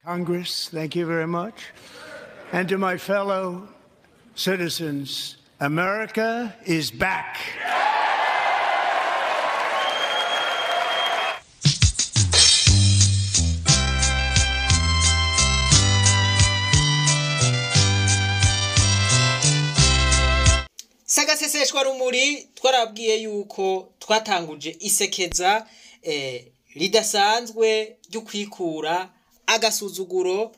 Congress, thank you very much. And to my fellow citizens, America is back. Sagaseseshwa rumuri, twarabwiye yuko twatanguje isekeza ridasanzwe ryo kwikura agasuzuguro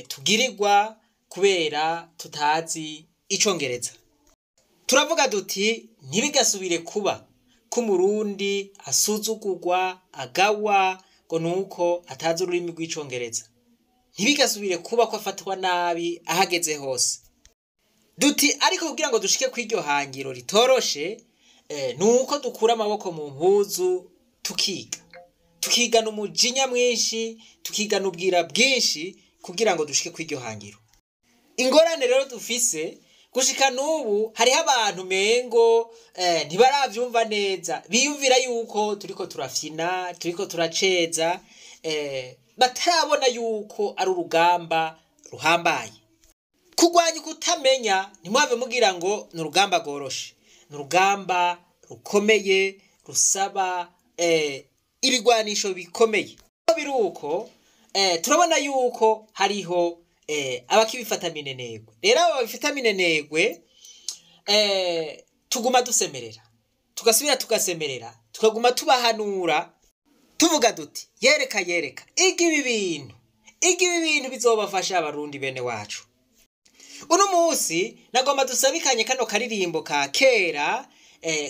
tugirirwa kubera tutazi icongereza. Turavuga duti ntibigasubire kuba ko Umurundi asuzugurwa agawa ngo nuko atazi ururimi rw'icongereza. Ntibigasubire kuba ko afatwa nabi ahageze hose. Duti ariko kugira ngo dushike kw'iryo hangiro ritoroshe, nuko dukura amaboko mu mpuzu tukiga. Tukigana umujinya mwinshi, tukigana ubwira bwinshi kugira ngo dushike kw'iryo hangiro. Ingorane rero dufise gushika n'ubu, hariho abantu mengo ntibaravyumva neza, biyumvira yuko turiko turafyina, turiko turaceza, batarabona yuko ari urugamba ruhambaye. Kurwanya ukutamenya, ntimwave mugira ngo ni urugamba rworoshe, ni urugamba rukomeye rusaba ibigwanisho bikomeye. Biruko turabona yuko hariho abakibifata minenegwe. Rero abo babifata minenegwe, tuguma dusemerera, tugasubira tugasemerera, tukaguma tubahanura, tuvuga duti yereka yereka, iga ibi bintu, iga ibi bintu bizobafasha abarundi bene wacu. Uno munsi nagomba dusabikanye kano karirimbo ka kera,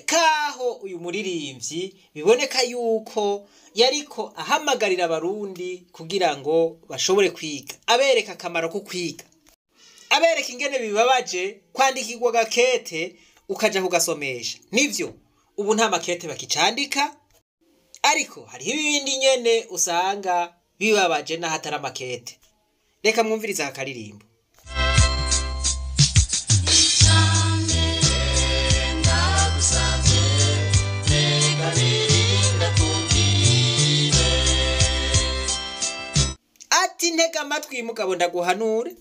kaho uyu muririmbyi biboneka yuko yariko ahamagarira abarundi kugira ngo bashobore kwiga, abereka akamaro ko kwiga, abereka ingene bibabaje kwandikirwa gakete ukaja kugasomesha. Nivyo ubu nta makete bakicandika, ariko hariho ibindi nyene usanga bibabaje n'ahatari amakete. Reka mwumvirize aka karirimbo. Ati ntega amatwi mugabo ndaguhanure.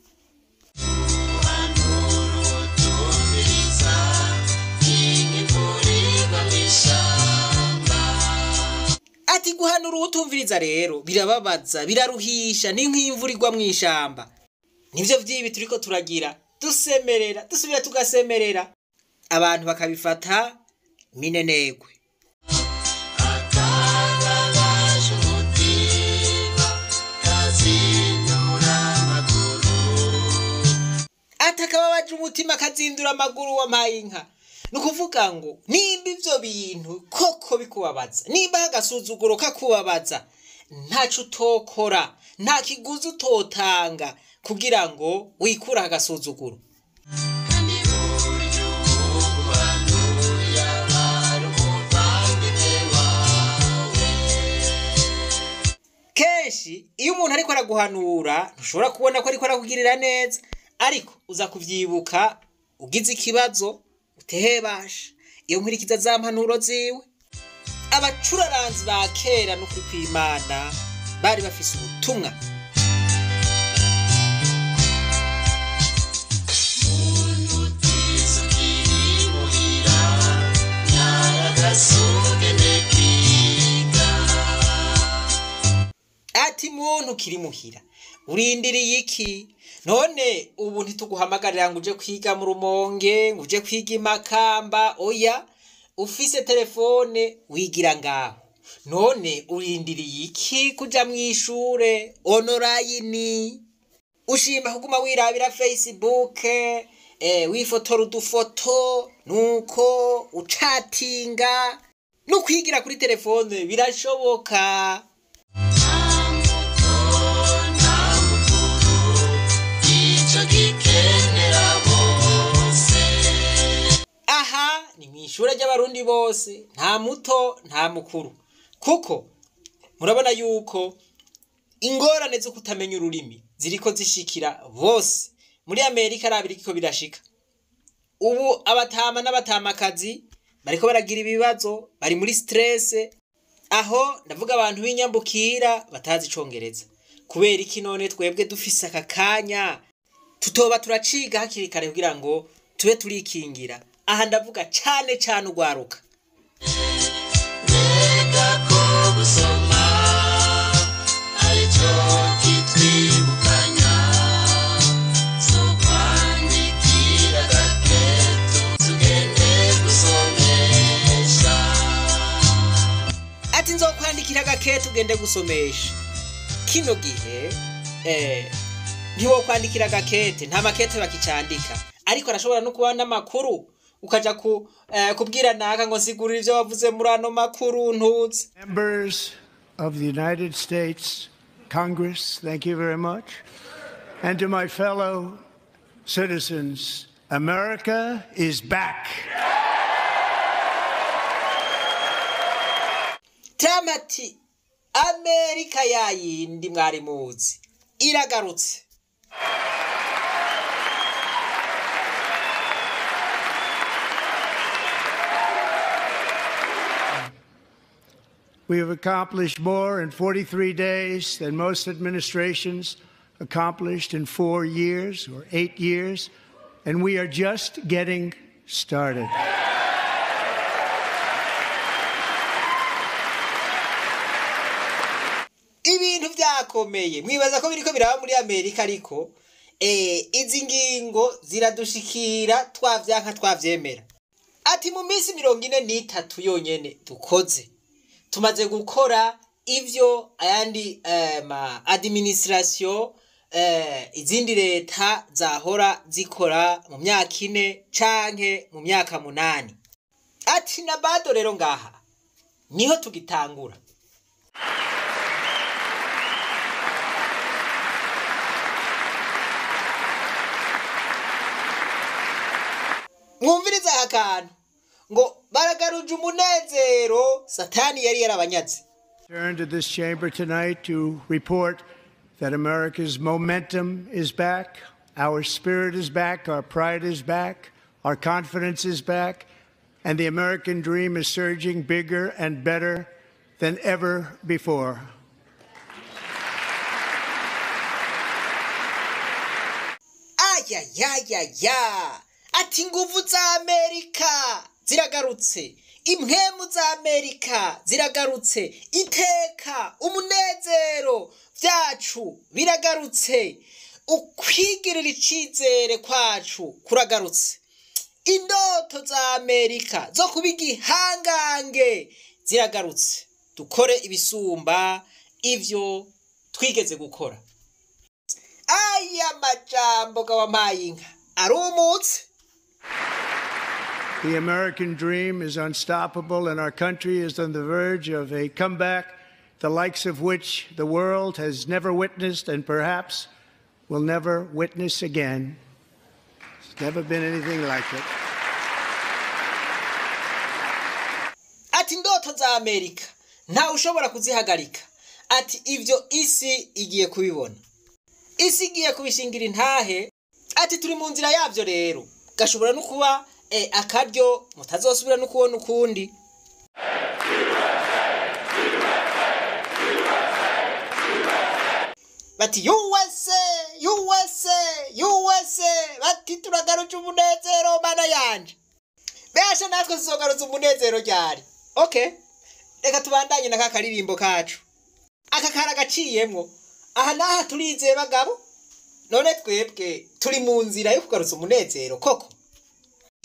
Ati guhanura uwutumviriza rero birababaza, biraruhisha, ni nk'imvura igwa mw'ishamba. Nivyo vyibi turiko turagira, dusemerera, dusubira tugasemerera, abantu bakabifata minenegwe. Atakababaje umutima akazindura amaguru wampaye inka. Ni ukuvuga ngo nimba ivyo bintu koko bikubabaza, nimba agasuzuguro kakubabaza, ntaco utokora, nta kiguzi utotanga kugira ngo wikure agasuzuguro. Kenshi iyo umuntu ariko araguhanura ntushobora kubona ko ariko arakugirira neza, ariko uza kuvyibuka ugize ikibazo utehebasha iyo nkurikiza za mpanuro ziwe. Abacuraranzi ba kera n'ukuri kw'Imana bari bafise ubutumwa. Ati muntu kiri muhira urindiriye iki? None ubu ntituguhamagarira ngo uje kwiga mu Rumonge, ngo uje kwiga i Makamba, oya, ufise telefone wigira ngaho. None urindiriye iki kuja mw'ishure online? Ushima kuguma wirabira Facebook, wifotora udufoto, nuko ucatinga, no kwigira kuri telefone birashoboka. Aha ni mw'ishure ry'abarundi bose, nta muto nta mukuru, kuko murabona yuko ingorane zo kutamenya ururimi ziriko zishikira bose. Muri Amerika arabiriko birashika ubu, abatama n'abatamakazi bariko baragira ibibazo, bari muri stress. Aho ndavuga abantu b'inyambukira batazi icongereza. Kubera iki none twebwe dufise aka kanya tutoba turaciga hakiri kare kugira ngo tube turikingira? Aha ndavuga cane cane urwaruka. Mbega ko gusoma aricyo kitwibukanya, zokwandikira gaketo tugende gusomesha. Ati nzokwandikira agakete ugende gusomesha. Kino gihe ntiwokwandikira agakete, nta makete bakicandika, ariko arashobora no kuba n'amakuru ukaja kubwira naka ngo nsigurira ivyo wavuze muri ano makuru ntuzi. Members of the United States Congress, thank you very much. And to my fellow citizens, America is back. Trump ati Amerika yayindi mwari muzi iragarutse. We have accomplished more in 43 days than most administrations accomplished in 4 years or 8 years, and we are just getting started. Ibintu vyakomeye, mwibaza ko biriko biraba muri Amerika, ariko izi ngingo ziradushikira twavyanka twavyemera. Ati mu minsi 43 yonyene dukoze, tumaze gukora ivyo ayandi ma administration, izindi leta zahora zikora mu myaka 4 canke mu myaka 8. Ati na bado rero ngaha niho tugitangura. Mwumviriza aka kantu ngo baragaruje umunezero Satani yari yarabanyaze. Turn to this chamber tonight to report that America's momentum is back, our spirit is back, our pride is back, our confidence is back, and the American dream is surging bigger and better than ever before. Ayayayaya, ati inguvu za Amerika ziragarutse, impwemu za Amerika ziragarutse, iteka umunezero vyacu biragarutse, ukwigirira icizere kwacu kuragarutse, indoto za Amerika zo kuba igihangange ziragarutse, dukore ibisumba ivyo twigeze gukora. Aya majambo gawampaye inka arumutse. The American dream is unstoppable, and our country is on the verge of a comeback, the likes of which the world has never witnessed and perhaps will never witness again. There's never been anything like it. Ati ndoto za Amerika ntawe ushobora kuzihagarika. Ati ivyo isi igiye kubibona, isi igiye kubishingira intahe. Ati turi mu nzira yavyo rero, gashobora no kuba akaryo mutazosubira no kubona ukundi. Bati USA, USA, USA, bati turagarutse umunezero mana yanje. Besha natwe tuzogarutse umunezero ryari? Okay, reka tubandanye na kakaririmbo kacu. Aka karagaciyemwo aha naha turizeye bagabo. None twebwe turi mu nzira yo kugarutsa umunezero koko.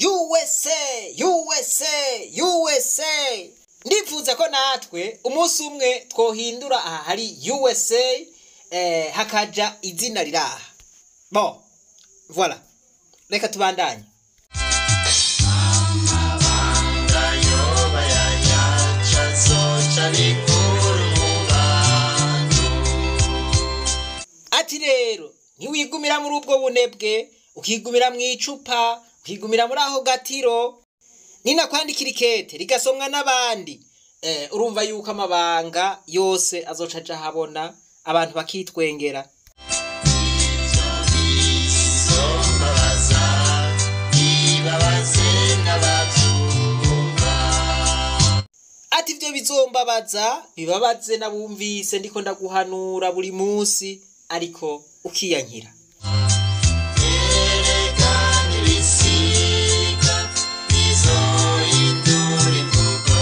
USA, USA, USA. Ndifuza ko natwe umunsi umwe twohindura aha hari USA, hakaja izina riraha. Bon, voilà. Reka tubandanye. Amabanga yoba yayaca azoca bikura mu bantu. Ati rero ntiwigumira muri ubwo bunebwe, ukigumira mu icupa, ukigumira muri aho gatiro, ninakwandikira ikete rigasomwa n'abandi, urumva yuko amabanga yose azoca aja ahabona, abantu bakitwengera. Ivyo bizombabaza, bibabaze n'abavyumva. Ati ivyo Ivyo bizombabaza bibabaze n'abumvise ndiko ndaguhanura buri munsi, ariko ukiyankira. Erega n'ibisiga bizohindura imvugo,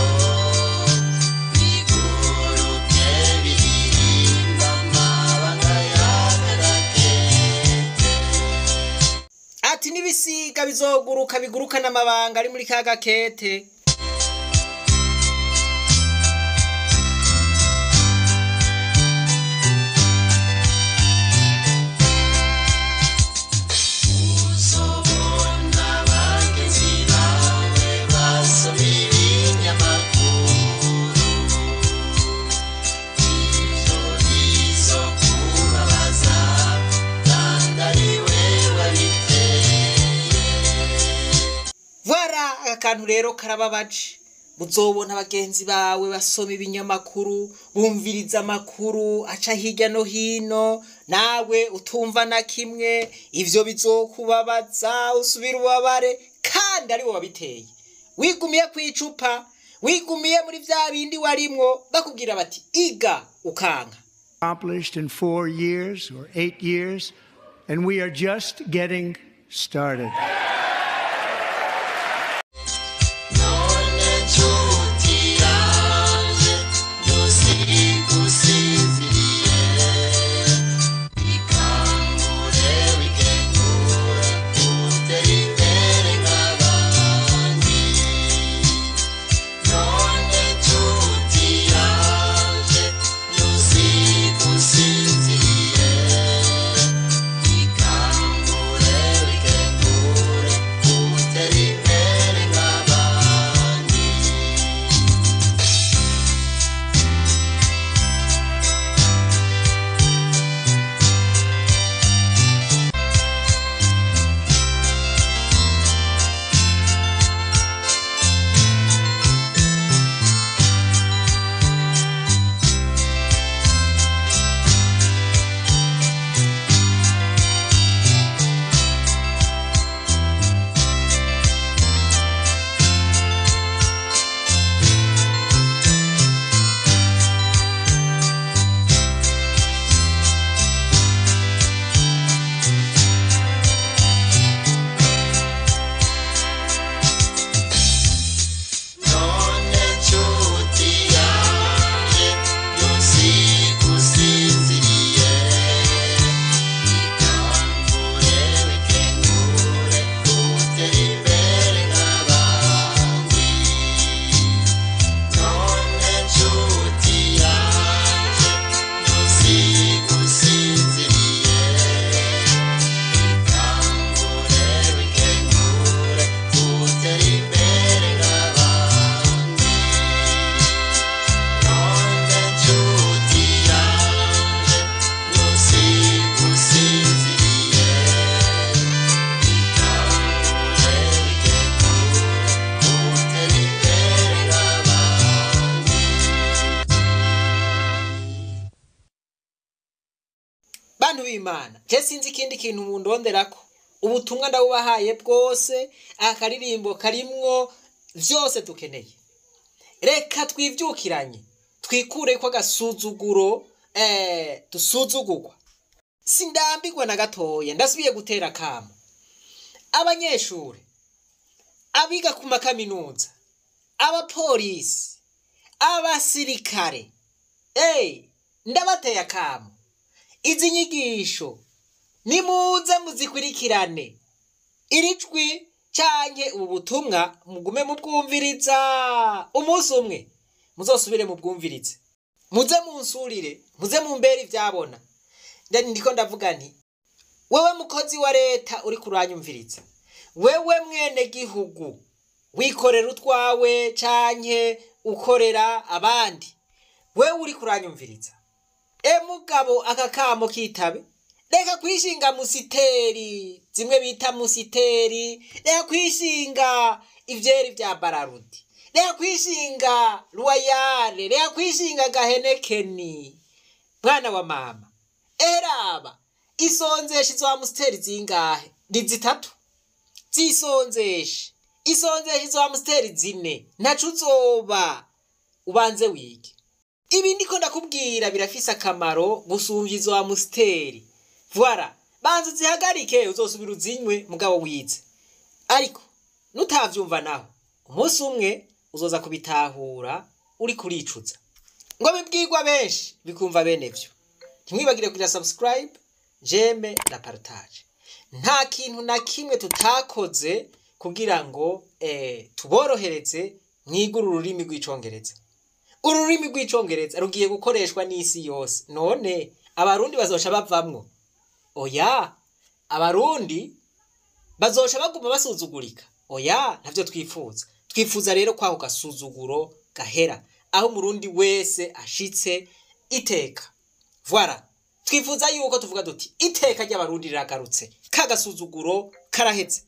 biguruke biririmba amabanga y'akagakete. Ati n'ibisiga bizoguruka bigurukana amabanga ari muri ka gakete. Uzobona bagenzi bawe basoma ibinyamakuru, ivyo bizokubabaza kandi ari wewe wabiteye. Vwara aka kantu rero karababaje. Muzobona bagenzi bawe basoma ibinyamakuru, bumviriza amakuru aca hirya no hino, nawe utumva na kimwe. Ivyo bizokubabaza usubire ubabare, kandi ari wowe wabiteye. Wigumiye kw'icupa, wigumiye muri vya bindi warimwo, bakubwira bati iga ukanka. Accomplished in 4 years or 8 years, and we are just getting started. None nshuti yanje ntusigusinziriye, ikangure wikengure utere imbere nk'abandi. None nshuti yanje ntusigusinziriye, ikangure wikengure utere imbere nk'abandi. None nshuti yanje ntusigusinziriye, ikangure wikengure utere imbere nk'abandi. None nshuti yanje ntusigusinziriye, ikangure wikengure utere imbere nk'abandi. None nshuti yanje ntusigusinziriye, ikangure wikengure utere imbere nk'abandi. Bantu b'Imana, je sinzi ikindi kintu mundonderako. Ubutumwa ndabubahaye bwose, akaririmbo karimwo vyose dukeneye. Reka twivyukiranye, twikureko agasuzuguro, dusuzugurwa. Sindambirwa na gatoya, ndasubiye gutera akamo. Abanyeshure, abiga ku makaminuza, abapolisi, abasirikare, ndabateye akamo. Izi nyigisho nimuze muzikurikirane. Iri jwi canke ubu butumwa mugume mubwumviriza umunsi umwe, muzosubire mubwumvirize, muze munsurire, muze mumbere ivyabona. Ndiko ndavuga nti wewe mukozi wa leta uri kuranyumviriza, wewe mwene gihugu wikorera utwawe canke ukorera abandi, wewe uri kuranyumviriza, mugabo aka kamo kitabe. Reka kwishinga musiteri zimwe bita musiteri, reka kwishinga ivyeri vya bararudi, reka kwishinga ruwayare, reka kwishinga gahenekeni. Mwana wa mama, eraba isonzesha izo amusiteri zingahe? Ni zitatu zisonzeshe, isonzesha izo amusiteri zine, ntaco uzoba. Ubanze wige. Ibi ndiko ndakubwira birafise akamaro gusumvya izo Amstel. Voilà, banza uzihagarike, uzosubira uzinywe mugabo wize. Ariko nutavyumva naho, umunsi umwe uzoza kubitahura uri kuricuza. Ngo bibwirwa benshi bikumva bene vyo. Ntimwibagire kugira subscribe, j'aime na partage. Nta kintu na kimwe tutakoze kugira ngo tuborohereze mwigure ururimi rw'Icongereza. Ururimi rw'Icongereza rugiye gukoreshwa n'isi yose. None Abarundi bazoca bavamwo? Oya. Abarundi bazoca baguma basuzugurika? Oya, ntavyo twifuza. Twifuza rero kwako gasuzuguro gahera, aho Umurundi wese ashitse iteka. Voilà, twifuza yuko tuvuga duti: "Iteka ry'Abarundi riragarutse, ka gasuzuguro karaheze."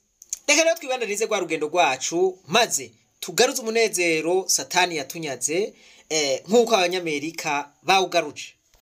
Reka rero twibandanize rwa rugendo rwacu, maze tugaruze umunezero Satani yatunyaze, nk'uko Abanyamerika bawugaruje.